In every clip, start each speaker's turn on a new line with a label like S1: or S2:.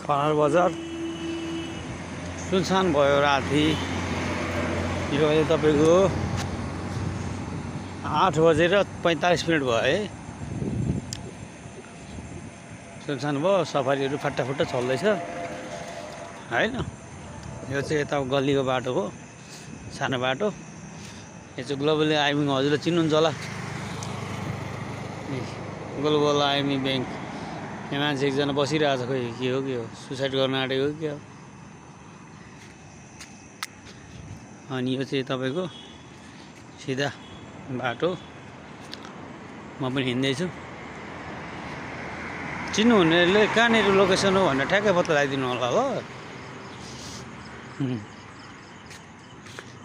S1: खनाल बजार सुनसान भयो राति। यो अहिले तपाईको 8:45 भयो है। सुनसान भयो, सफारीहरू फट्टाफट्टा चल्दैछ हैन। यो चाहिँ यता गल्लीको बाटो हो, सानो बाटो। यो चाहिँ ग्लोबल आइएमई हजुरले चिन्नुहुन्छ होला। Global IME bank. यहाँ मान्छे एकजना बसिरहेको छ, खोइ के हो सुसाइड गर्न आँटेको हो के हो। अनि यो चाहिँ तपाईको सिधा बाटो। म पनि हिँड्दैछु। चिन्नुहुनेले कहाँनिर लोकेसन हो भनेर ठ्याक्कै पत्ता लगाइदिनु होला ल।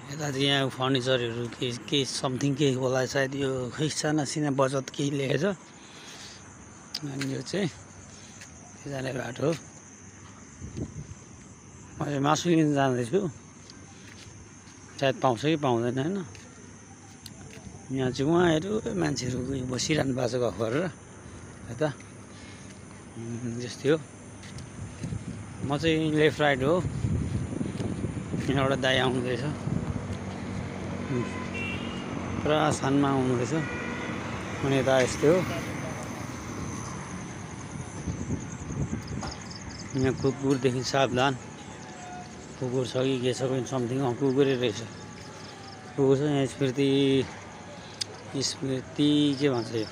S1: यता चाहिँ यहाँ फर्निचरहरू के समथिङ के होला सायद। यो खै साना बचत केही लेखेछ। अनि यो चाहिँ जाने बाटो हो। म चाहिँ मासु लिन जाँदैछु, सायद पाउँछ कि पाउँदैन हैन। यहाँ चाहिँ उहाँहरू मान्छेहरू बसिरहनु भएको छ गफ गरेर यता जस्तै हो। म चाहिँ लेफ्ट राइट हो। यहाँ एउटा दाइ आउँदैछ, पुरा सानमा आउनुहुँदैछ। अनि यता यस्तै हो। यहाँ कुकुरदेखि सावधान। कुकुर छ कि के छ कि समथिङ। कुकुरै रहेछ, कुकुर छ। यहाँ स्मृति के भन्छ यो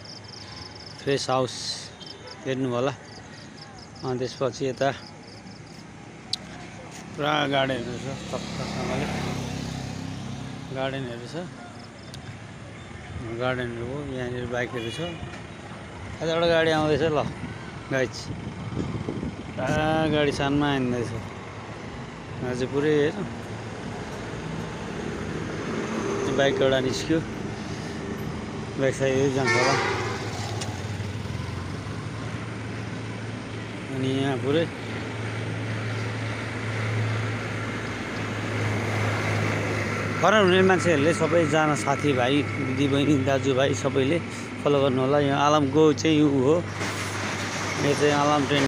S1: फ्रेस हाउस हेर्नु होला। अनि त्यसपछि यता पुरा गार्डनहरू छ, टक्कसँगले गार्डनहरू छ। गार्डनहरू हो। यहाँनिर बाइकहरू छ। यता एउटा गाडी आउँदैछ ल गाइज। पुरा गाडी सानमा हिँड्दैछ आज पुरै हेर। बाइक एउटा निस्क्यो, ब्याक साइड जान्छ होला। अनि यहाँ पुरै फरक हुने मान्छेहरूले सबैजना साथीभाइ दिदीबहिनी दाजुभाइ सबैले फलो गर्नु होला। यहाँ आलमको चाहिँ यो हो। यो चाहिँ आलम ट्रेन